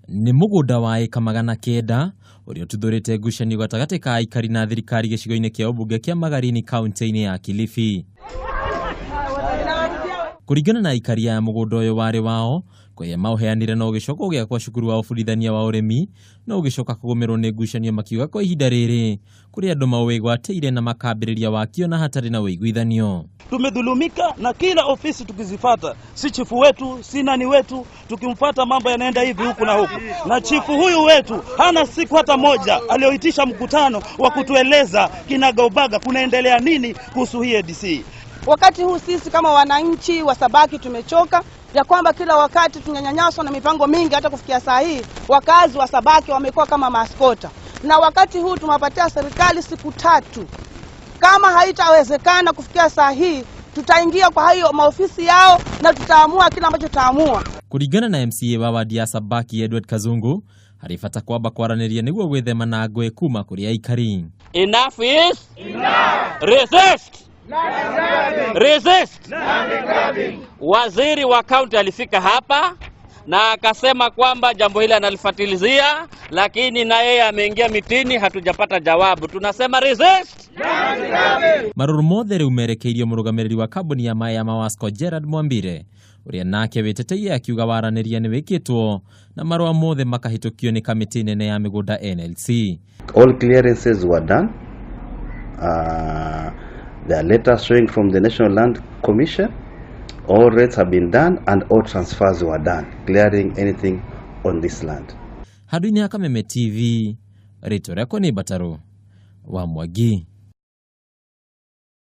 Nĩ mũgũnda wa ĩka 900 ũrĩa ũtuthũrĩte ngucanio gatagatĩ ka aikari na thirikari gĩcigo-inĩ kĩa ũmbunge kĩa Magarini kaunti-inĩ ya Kilifi. Kũringana na aikari aya, mũgũnda ũyũ warĩ wao kũrĩa maũheanire na ũgĩcoka ũgĩakwo cukuru wa ũbundithania wa ũrĩmi, no ũgĩcoka kũgũmĩrwo nĩ ngucanio, makiuga kwa ihinda rĩrĩ kũrĩ andũ maũwĩgwatĩire na makambĩrĩria wakio na hatarĩ na ũiguithanio. Tumedhulumika na kila ofisi tukizifata, si chifu wetu si nani wetu, tukimfata mambo yanaenda hivi huku na huku, na chifu huyu wetu hana siku hata moja aliyoitisha mkutano wa kutueleza kinagaubaga kunaendelea nini kuhusu hii ADC. Wakati huu sisi kama wananchi wa Sabaki tumechoka ya kwamba kila wakati tunanyanyaswa na mipango mingi. Hata kufikia saa hii wakazi wa Sabaki wamekuwa kama maskota, na wakati huu tumewapatia serikali siku 3. Kama haitawezekana kufikia saa hii, tutaingia kwa hiyo maofisi yao na tutaamua kila ambacho tutaamua. Kũringana na MCA wa wadi ya Sabaki Edward Kazungu, harĩ bata kwamba kwaranĩria nĩguo gwĩthema na ngũĩ kuma kũrĩ aikari. Enough is enough. Resist. Resist. Waziri wa kaunti alifika hapa na akasema kwamba jambo hili analifuatilizia, lakini na yeye ameingia mitini, hatujapata jawabu. Tunasema resist. Marũrũ mothe rĩu merekeirio mũrũgamĩrĩri wa kambuni ya maĩ ya Mawasco Gerard Mwambire, ũrĩa nake wĩteteire akiuga waranĩria nĩ wĩkĩtwo na marũa mothe makahĩtũkio nĩ kamĩtĩ nene ya mĩgũnda NLC. All clearances were done. There are letters showing from the National Land Commission. All rates have been done and all transfers were done, clearing anything on this land. Handũ-inĩ ha Kameme TV, rĩtwa rĩakwa nĩ Mbatarũ wa Mwangi.